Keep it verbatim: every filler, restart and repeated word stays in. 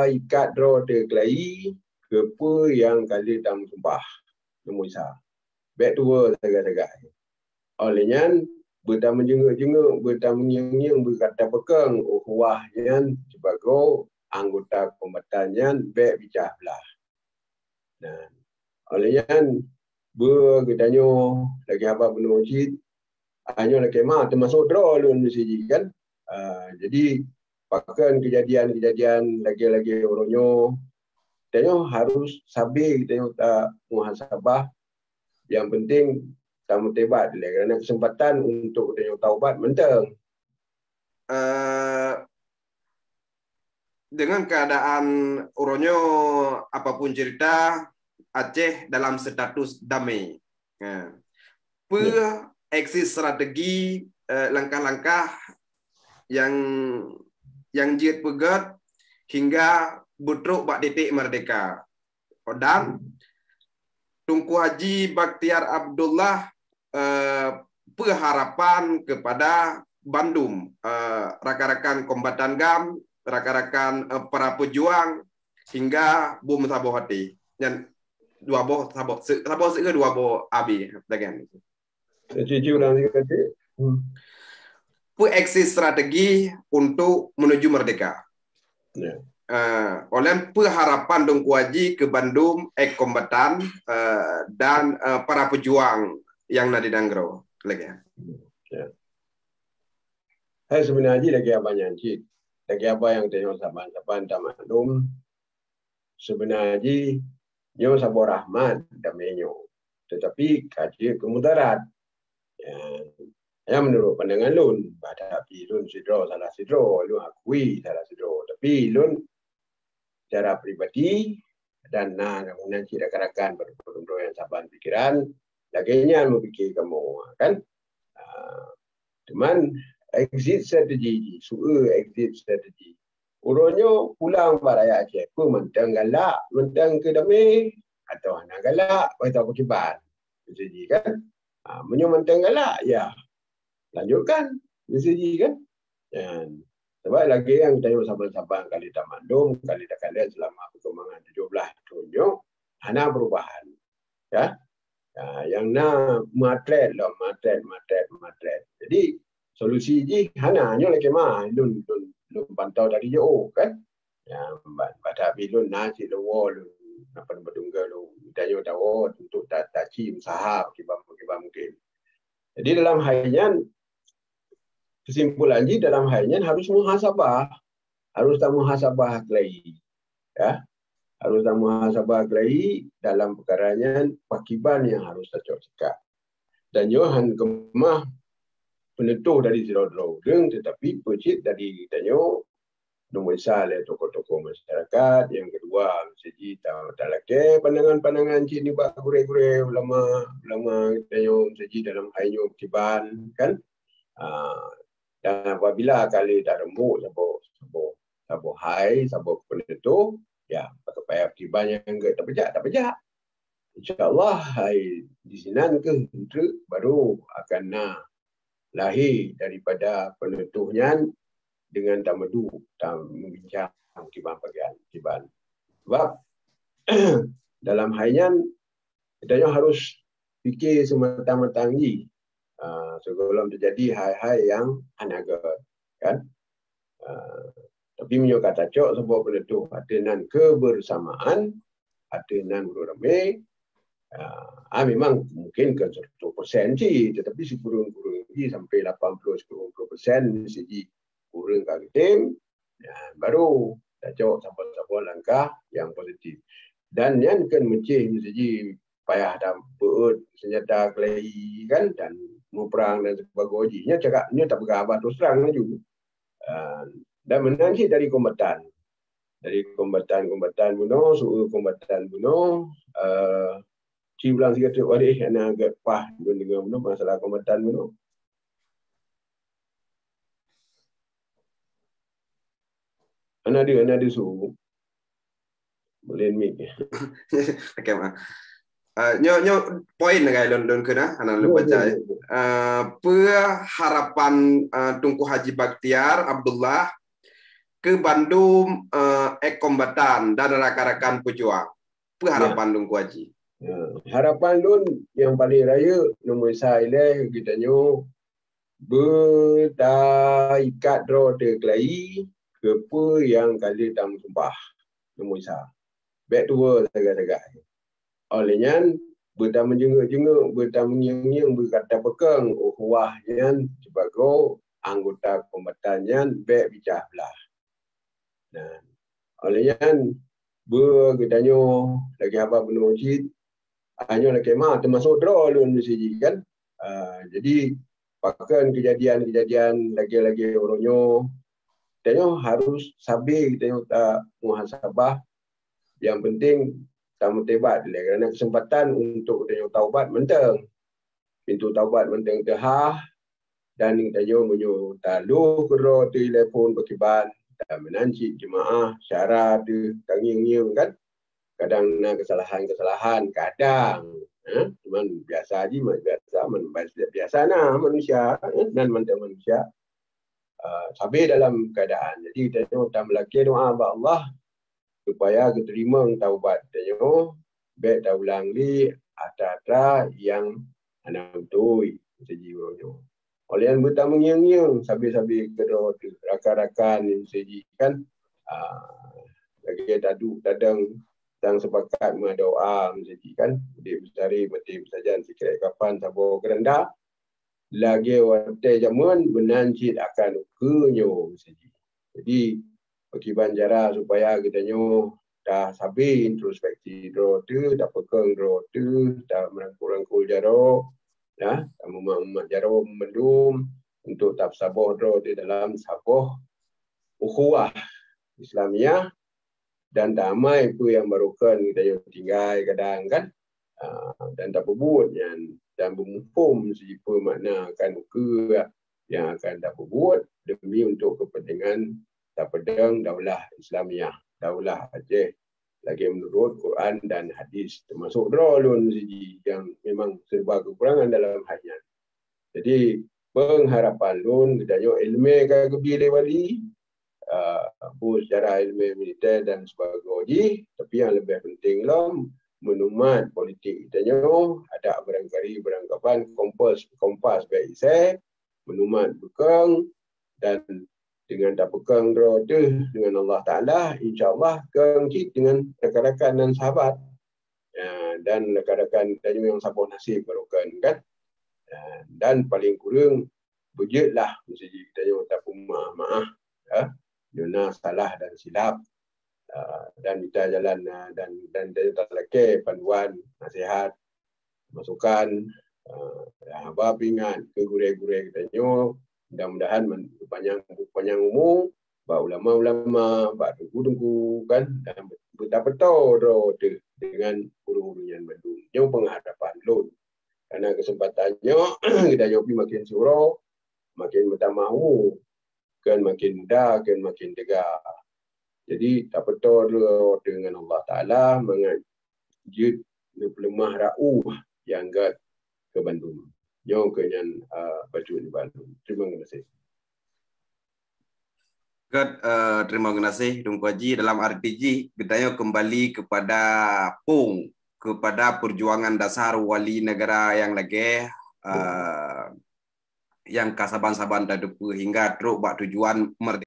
ikat droe teuh keulayi keu peue nyang ka lheueh tameusumpah. Nomor sa. Bék tuwoe sagai-sagai. Óh lheueh nyan, beutameujingeuk-jingeuk, beutameungieng-ngieng, beutapeukong ukhuwah nyan sibagoe anggota kombatan nyan bék picah blah. Nah, óh lheueh nyan, beu geutanyoe lagée haba bunoe cit, nyoe lakée ma teumasok droe lôn miseu jih kan. Ah, jadi, pakon keujadian-keujadian lagée-lagée uroe nyoe, tanyoe harus sabe tanyoe tamuhasabah. Yang penting tameutobat dilée, karena kesempatan untuk tanyoe taubat mantong. Eh, dengan keadaan uroe nyoe, apapun cerita, Aceh dalam status damai. Ha. Peue exit strategi, eh, langkah-langkah yang, yang jeuet peugét hingga beutrok bak titik merdeka. Dan Teungku Haji Bakhtiar Abdullah, eh, peue harapan kepada bandum, eh, rakan-rakan kombatan GAM, rakan-rakan, eh, para pejuang hingga beumeusabô até. Nyan dua boh saboh, se-, saboh seue dua boh abi lagée nyan. Cuci ulang sikit, Cik. Hmm. Peue exit strategi untuk menuju merdeka. Ya. Eh, oleh peue harapan Teungku Haji keu bandum ex kombatan, eh, dan, eh, para pejuang nyang na di nanggroe lagée. Ya. Hai, seubeuna jih lagée haba nyan cit. Lagée haba nyang tanyoe saban-saban tamaklum, seubeuna jih nyoe saboh rahmat damé nyoe. Teutapi ka jeuet keu mudarat. Ya, nyan meunurot pandangan lôn, bah tapi lôn sidroe salah sidroe, lôn akui salah sidroe. Tapi lôn secara pribadi dan na meunan cit rakan-rakan padum-padum droe nyang saban pikeran, lagée nyan meupike kamoe, kan? Ah, teuma exit strategy jih, su exit strategy. Uroe nyoe pulang bak rakyat Aceh, peue mantong galak, mantong keu damé, atawa hana galak, atawa pakriban. Bisa jih kan? Ha, meunyoe mantong galak, ya, lanjutkan. Bisa jih kan? Nyan. Sebab lagée nyang tanyoe saban-saban kali tamaklum, kali takalon selama perkembangan tujoh belas thon nyoe, hana perubahan. Ya. Ha, nyang na meuatlet lom, meuatlet, meuatlet, meuatlet. Jadi, solusi jih hana, nyoe lagée ma lôn, lôn, lôn pantau dari jiôh, kan? Ya, ba-, bak tapi lôn na cit lôn woe lôn, apa nama, tungga lôn, tanyoe tawoe untuk ta-, taci usaha kiban-kiban mungkin. Jadi dalam hai nyan, kesimpulan jih dalam hai nyan harus muhasabah. Harus tamuhasabah keulayi. Ya. Harus tamuhasabah keulayi dalam peukara nyan pakiban nyang harus tacok sikap. Dan nyoe han keumah peunutôh dari sidroe-droe ureuëng, teutapi peucit dari tanyoe, nomor sa lé tokoh-tokoh masyarakat, nyang keudua meuseujid ta-, talakée pandangan-pandangan cit nibak gurée-gurée ulama, ulama tanyoe meuseujid dalam hai nyoe kiban, kan? Ah, dan apabila kali tareumbok saboh, saboh, saboh hai, saboh peunutôh, ya, bak payah kiban nyang gét tapeujak, tapeujak. Insya Allah, hai di sinan keuh treuk baru akan na lahé daripada peunutôh nyan dengan tameuduek, tameubincang kiban bagian kiban. Sebab dalam hai nyan, kita nyoe harus pikir sematang-matang jih, ah, sebelum terjadi hai-hai nyang hana gét, kan? Ah, tapi meunyoe ka tacok saboh peunutôh ateueh nan kebersamaan, ateueh nan ureuëng ramé, ah, ah, memang mungkin ke seratus persen cit, tetapi sikureueng-kureueng jih sampai lapan puluh, sembilan puluh persen meuseujid ureuëng ka geutem, ya, baru tacok saboh-saboh langkah nyang positif. Dan nyan kan meucih meuseujid payah dan peuet senjata keulayi kan, dan muprang dan sebagainya. Nyoe cakap, nyoe tapeugah haba terus terang laju. Ah, dan meunan cit dari kombatan. Dari kombatan-kombatan bunoe, su kombatan bunoe, eh, ci ulang sikit tu, waréh, hana gét paih lôn deungoe bunoe masalah kombatan bunoe. Hana deuh, hana deuh su. Boleh mic. Okey, ma. Ah, nyoe, nyoe poin lagée lôn, lôn kheun, ah, hana lôn baca. Ah, peue harapan, ah, Teungku Haji Bakhtiar Abdullah keu bandum, eh, ek kombatan dan rakan-rakan peujuang. Peue harapan Teungku Haji? Ya, harapan lôn nyang paleng rayeuk nomor sa ilée geutanyoe beutaikat droe teuh keulayi keu peue nyang ka lheueh tameusumpah. Nomor sa. Bék tuwoe sagai-sagai. Óh lheueh nyan, beutameujingeuk-jingeuk, beutameungieng-ngieng, beutapeukong ukhuwah nyan sibagoe anggota kombatan nyan bék picah blah. Nah, óh lheueh nyan, beu geutanyoe lagée haba bunoe cit, nyoe lakée ma teumasok droe lôn siji kan. Ah, jadi, pakon keujadian-keujadian lagée-lagée uroe nyoe, tanyoe harus sabe tanyoe tamuhasabah. Nyang penting tameutobat lé, karena keuseumpatan untuk tanyoe taubat mantong. Pintoe taubat mantong teuhah, dan tanyoe meunyoe taloh keudroe teuh ilée phon pakriban, dan meunan cit jeumaáh syara teuh tangieng-ngieng kan. Kadang na keusalahan-keusalahan, kadang, eh, cuman biasa jih, man biasa, man biasa na manusia, eh, nan mantong manusia. Ah, sabe dalam keuadaan. Jadi, tanyoe tameulakée doá bak Allah supaya geuteurimong taubat tanyoe, bék taulang lé atra-atra nyang hana beutôi siji uroe nyoe. Óh lheueh nyan beutameungieng-ngieng sabe-sabe keudroe teuh, rakan-rakan nyang siji kan, ah, lagée taduek tadong sang seupakat meudoá siji kan, udeb beusaré maté beusajan, sikrek kapan saboh keuranda, lagée watée jameun meunan cit akan ukeue nyoe siji. Jadi, pakriban cara supaya geutanyoe tasabe introspeksi droe teuh, tapeukong droe teuh, tameurangkul-rangkul jaroe, ya, tameumat-mat jaroe mandum untuk tapeusaboh droe teuh dalam saboh ukhuwah Islamiah dan damai peue nyang barokon geutanyoe tinggai kadang kan, ah, dan tapeubuet nyan dan beumuphom sipeue makna kan ukeue nyang akan tapeubuet demi untuk keupeuntengan tapeudong daulah Islamiah, daulah Aceh lagée meunurot Quran dan hadis, teumasok droe lôn siji nyang memang serba keukurangan dalam hai nyan. Jadi, peungharapan lôn geutanyoe iéleumé ka geubri lé wali, ah, beuh secara iéleumé militer dan sebagainya jih, tapi nyang leubeh penting lom, meunumat politik geutanyoe, adak barangkari barangkaban, kompas, kompas bék isé, meunumat beukong, dan dengan tapeukong droe teuh dengan Allah Taala, insya Allah kong cit dengan rakan-rakan dan sahabat. Ya, dan rakan-rakan tanyoe nyang saboh naseb barokon kan. Ya, dan paling kureueng beujeuet lah meuseujid tanyoe tapeumeu'ah-meu'ah, ya. Nyoe na salah dan silap, ah, dan mita jalan, ah, dan, dan, dan talakée panduan, nasihat, masukan, ah, haba peuingat keu gurée-gurée geutanyoe, mudah-mudahan man-, panyang, panyang umu bak ulama-ulama, bak teungku-teungku kan, dan beutapeutoe droe teuh dengan guru-guru nyan bandum. Nyoe peungharapan lôn. Karena keuseumpatan nyoe geutanyoe pih makin siuroe, makin meutamah umu, kan makin muda, kan makin teuga. Jadi, tapeutoe droe teuh dengan Allah Taala mangat jeuet neupeuleumah ra'uh nyang gét keu bandum. Nyoe keuh nyan, ah, bacut nibak lôn. Terima kasih. Gét, eh, terima kasih Teungku Haji. Dalam arti jih, geutanyoe kembali kepada pung, kepada perjuangan dasar wali negara nyang lagée, eh, nyang ka saban-saban tateupeue hingga trok bak tujuan merdeka.